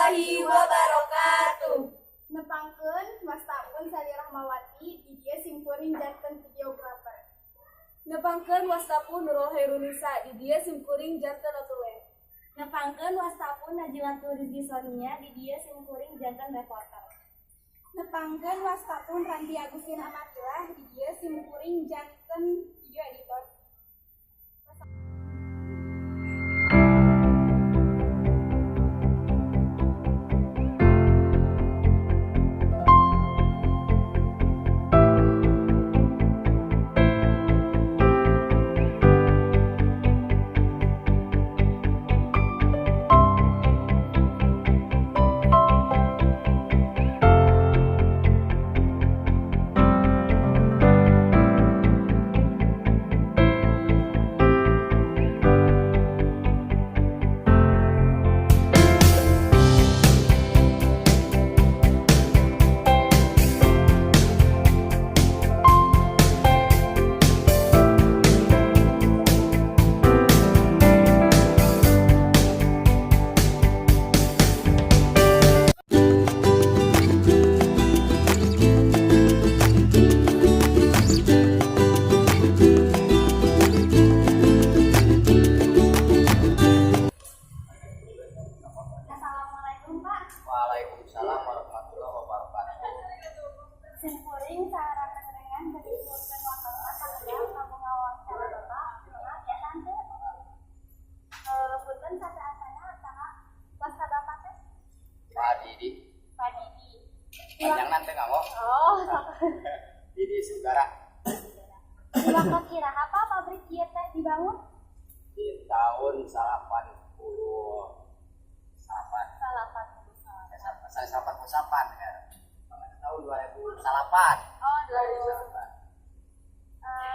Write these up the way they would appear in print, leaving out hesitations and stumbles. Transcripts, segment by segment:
warahmatullahi wabarakatuh. Nepangkeun wastapun Sari Rahmawati, di dieu simkuring janten videografer. Nepangkeun wastapun Nurul Hairunisa, di dieu simkuring janten notulen. Nepangkeun wastapun Najilatul Rizky Sonia, di dieu simkuring janten reporter. Nepangkeun wastapun Randi Agustin Amatillah, di dieu simkuring janten video editor. Assalamualaikum, Pak. Waalaikumsalam warahmatullahi wabarakatuh. Simkuring sareng rerencangan bade nyuhunkeun waktosna sakedap kanggo ngawawancara Bapak. Maaf ya, Tante. Punten, sateuacanna saha wasta Bapak teh? Pak Didi. Pak Didi. Panjang nanti nggak? Oh, Didi Sugara. Di waktu iraha, Pak, pabrik ieu teh dibangun? Di tahun 88. 88. Saya 88 ya. Tahun 2008. Oh, 2008.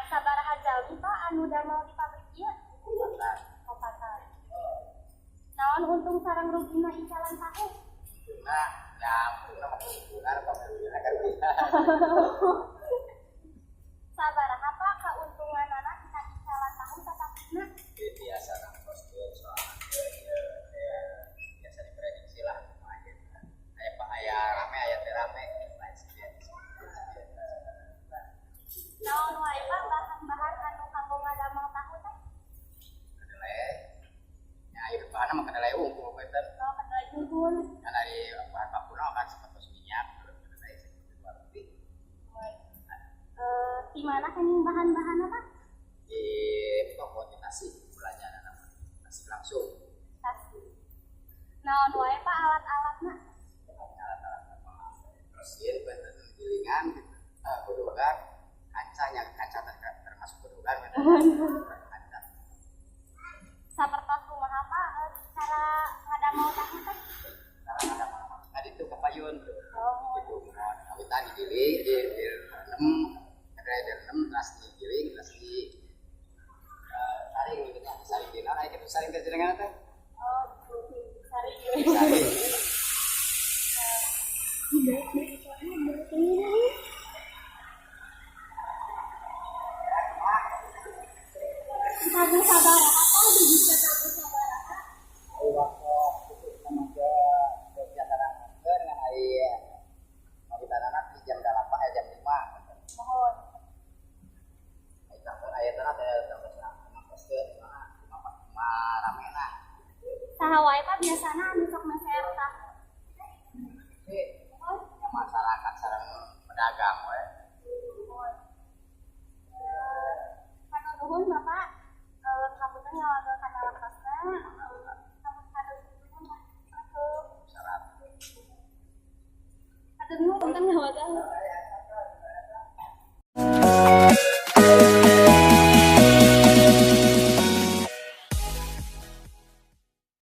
Sabaraha jalmi, Pak, anu damel di pabrik ieu? Opatan. Opatan. Naon untung sareng rugina icalan tahu? Nah, yang untungna mah keuntungan, pameruna kan. Sabaraha, Pak, kauntunganana tina icalan tahu sasakina? Biasa nangkos tuh soalnya ya, biasa diprediksi lah lumayan. Aya Pak, aya rame, aya teu rame, lain sekian sekian sekian. Naon wae, Pak, bahan-bahan anu kanggo ngadamel tahu teh? Kedelai ya, ieu bahanna mah kedelai unggul beten. Oh, kedelai unggul. Kan dari bahan bakuna kan seperti minyak, kedelai seperti dua lebih. Di mana kening bahan-bahanna, Pak? Di toko di Tasik belanja nama Tasik langsung. Tasik. Naon wae, Pak, alat-alatna? Alat-alat apa, mesin beten, gilingan gitu, godogan, kancanya, kaca termasuk godogan beten, kaca. Sapertos kumaha, Pak, cara ngadamel tahu teh? Cara ngadamel tadi itu ke payun. Oh. Itu mohon awitan digiling, di direndam kedelai, direndam terus digiling, terus di saring gitu ya, saring di naon aya kitu, saring teh jenengan teh. Oh, saring. Saring. Tahu sabaraha, Pak, biji tahu sabaraha? Ari waktu itu nama ke biasa dengan ari awitan anak di jam 8 jam 5. Mohon. Ari tahu aya teh teh terus terus ke lima lima rame nah. Saha wae, Pak, biasana anu sok meser tahu? Jadi masyarakat sareng pedagang we. Mohon. Hatur nuhun, Bapak. Hapunten ngawagel kana waktosna. Hatur nuhun. Assalamualaikum. Syarat. Hatur nuhun, punten ngawagel.